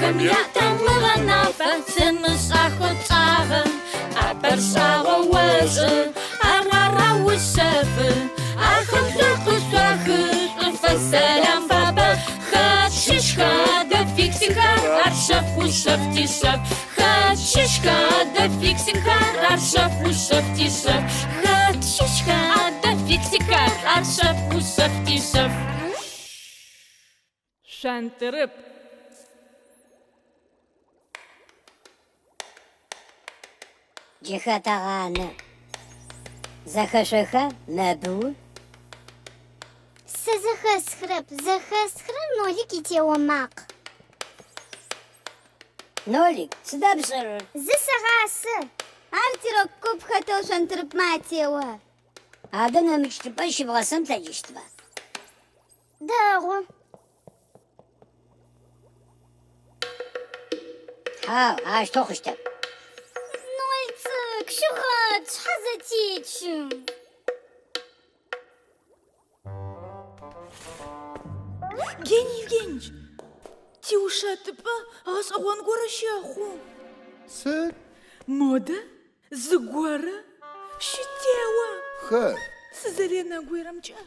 Адыгэхэм ятамыгъэ нафэ, Сымышӏахэу тшӏагъэ. ӏапэр шӏагъоу ошӏы, Ар араушъэфы. Ахэм шӏур къышъуахы, Шӏуфэс сэлам фабэ. Хэт щыщха адэ фиксикхэр, Ар шъэф ушъэф тишъэф. Хэт щыщха адэ фиксикхэр, Ар шъэф ушъэф тишъэф. Хэт щыщха адэ фиксикхэр, Ар шъэф ушъэф тишъэф. Шъонтӏырыпӏ. Джы хэтэгъанэ. Зэхэшъоха, мэбыу? Сэ зэхэсхырэп, зэхэсхырэр Нолик итео макъ. Нолик, сыда пшӏэрэр? Зысэгъасэ. Ар тирок-куп хэтэу шъонтырыпмэ атео. Адэ нэмыкӏ чӏыпӏэ щыбгъэсэн плъэкӏыщтба? Дэгъу. Хьау, аущтэу хъущтэп. Ноль цӏыкӏу, щыгъэт, шъхьэ зэтечы. Гений Евгеньевич, тиушэтыпӏэ гъэшӏэгъон горэ щэхъу. Сыд? Модэ зыгорэ щытео. Хэт? Сызэренэгуерэмкӏэ,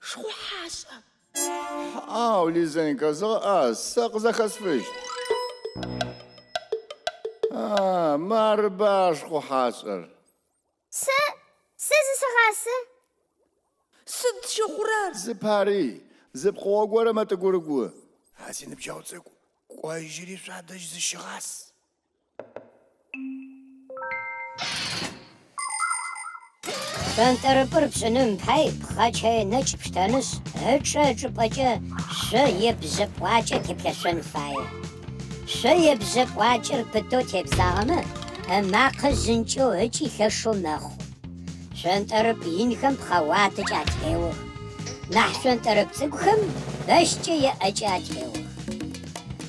Шхъухьашӏэ. Хьау, Лизенька, зыгъэӏас, сэ къызэхэсфыщт. А, марыба шхъухьашӏэр. Сэ, сэ зысэгъасэ. Сыд щыхъурэр? Зыпари, зы пкъыгъо горэ мэтӏыгурыгу. А синыбджэгъу цӏыкӏу, кӏожьыри шъуадэжь зыщыгъас. Шъонтӏэрыпӏыр пшӏыным пай пхъэчэе нэкӏ пштэнышъ, ычӏэ ычӏыпӏэкӏэ шъо е бжъэ пӏуакӏэ теплъэшъон фае. Шъо е бжъэ пӏуакӏэр пытэу тебзагъэмэ, ымакъэ жъынкӏэу ыкӏи лъэшэу мэхъу. Шъонтӏэрыпӏ инхэм пхъэуатэкӏэ атеох. Нахь шъонтӏэрыпӏ цӏыкӏухэм бэщкӏэ е ӏэкӏэ атеох.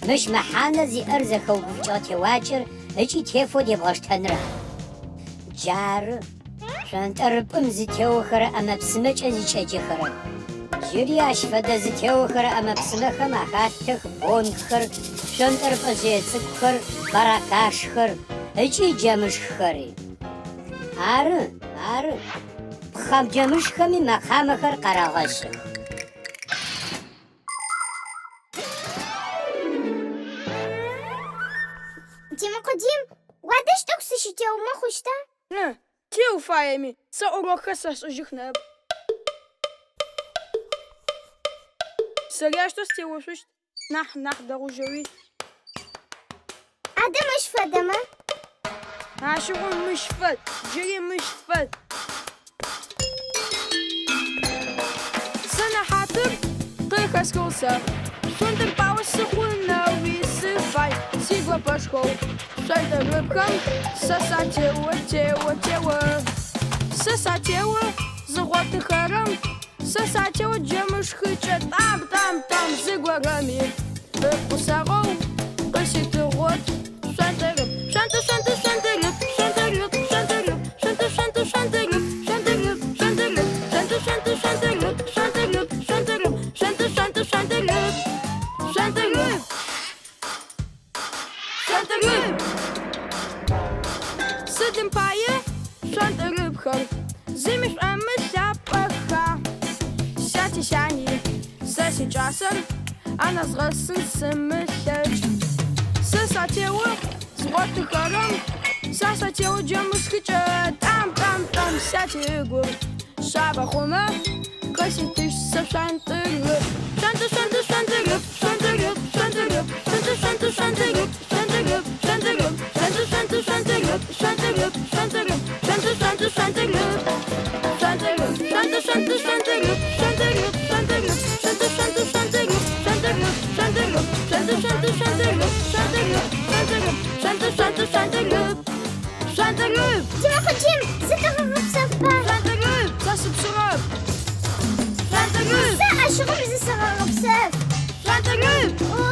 Мыщ мэхьанэ зиӏэр зэхэугуфыкӏыгъэ теуакӏэр ыкӏи тефэу дебгъэштэныр ары. Джары шъонтӏэрыпӏым зытеохэрэ ӏэмэ-псымэкӏэ зыкӏэджэхэрэр. Джыри ащ фэдэ зытеохэрэ ӏэмэ-псымэхэм ахалъытэх гонгхэр, шъонтӏэрыпӏэжъые цӏыкӏухэр, баракашхэр ыкӏи джэмышххэри. Ары, ары, пхъэ джэмышххэми мэкъамэхэр къарагъэшӏых. Тимыкъудим, уадэжь тӏэкӏу сыщытеумэ хъущта? Ы, теу уфаеми, сэ урокхэр сэшӏыжьых ныӏэп. Сэри аущтэу сытеошъущт, нахь нахь дэгъужьэуи. Адэ мыщ фэдэмэ? Ащыгъум мыщ фэд, джыри мыщ фэд. Сэнэхьатыр къыхэсхыгъ сэ, шъонтӏырпӏао сыхъунэуи сыфай, сигопэшхоу шъонтӏырыпхэм сэ сатео, тео, тео. Сэ сатео зыгъотыхэрэм, сэ сатео джэмышхыкӏэ тӏам, тӏам, тӏам зыгорэми ыгу къысэгъоу къыситыгъот. Шъонтӏырып, шъонтӏы, шъонтӏы, шъонтӏырып, шъонтӏырып, шъонтӏырып, шъонтӏы, шъонтӏы, шъонтӏырып, шъонтӏырып, шъонтӏырып, шъонтӏы, шъонтӏы, шъонтӏырып, шъонтӏырып, шъонтӏырып, шъонтӏы, шъонтӏы, шъонтӏырып, шъонтӏырып, шъонтӏырып. Сыдым пае шъонтӏырыпхэр зыми шӏомылъапӏэха? Сяти сяни сэ сикӏасэр анэзгъэсын сымылъэкӏ. Сэ сатео згъотыхэрэм, сэ сатео джэмышхыкӏэ тӏам, тӏам, тӏам сяти ыгу шъабэ хъумэ, къыситыщт сэ шъонтӏырып. Шъонтӏы, шъонтӏы, шъонтӏырып, шъонтӏырып, шъонтӏырып, шъонтӏы, шъонтӏы, шъонтӏырып, шъонтӏырып, шъонтӏырып, шъонтӏы, шъонтӏы, шъонтӏырып, шъонтӏырып, шъонтӏырып, шъонтӏы, шъонтӏы, шъонтӏырып, шъонтӏырып, шъонтӏы, шъонтӏы, шъонтӏырып, шъонтӏырып, шъонтӏырып, шъонтӏы, шъонтӏы, шъонтӏырып, шъонтӏырып, шъонтӏырып, шъонтӏы, шъонтӏы, шъонтӏырып, шъонтӏырып, шъонтӏырып, шъонтӏы, шъонтӏы, шъонтӏырып, шъонтӏырып. Тимэхъуджым, зытэгъэгъэпсэфба. Шъонтӏырып, сэ сыпшъыгъэп. Шъонтӏырып. Сэ ащыгъум зысэгъэгъэпсэф. Шъонтӏырып. О,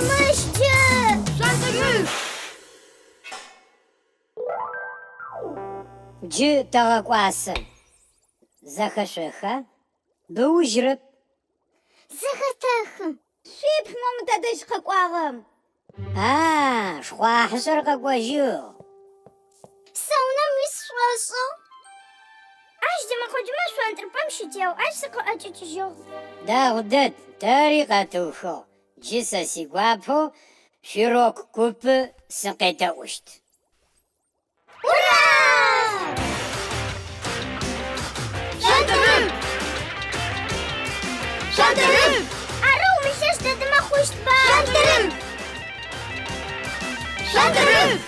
мыщ джы. Шъонтӏырып. Джы тэгъэкӏуасэ. Зэхэшъоха? Быужьрэп. Зэхэтэхы. Шъуеплъ мо мы тадэжь къэкӏуагъэм. А, шхъуахьышӏэр къэкӏожьыгъ. Сэ унэм уис сшӏошӏыгъ. Ащ дэмыхъужьмэ шъонтрыпэм щытеу, ащ сыкъыӏэкӏэкӏыжьыгъ. Дэгъу дэд, тэри къэтыухыгъ. Джы сэ сигуапэу шъуирок-купы сыкъедэӏущт. Ура! Шъонтрып! Шъонтрып! Арэу мылъэш дэдэмэ хъущтба? Шъонтрып! Шъонтрып!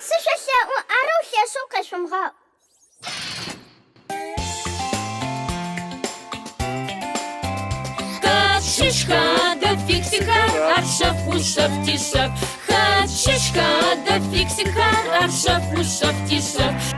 Сышъолъэӏу, арэу лъэшэу къешъумыгъаӏу. Хэт щыщха адэ фиксикхэр, ар шъэф ушъэф тишъэф. Хэт щыщха адэ фиксикхэр, ар шъэф ушъэф тишъэф.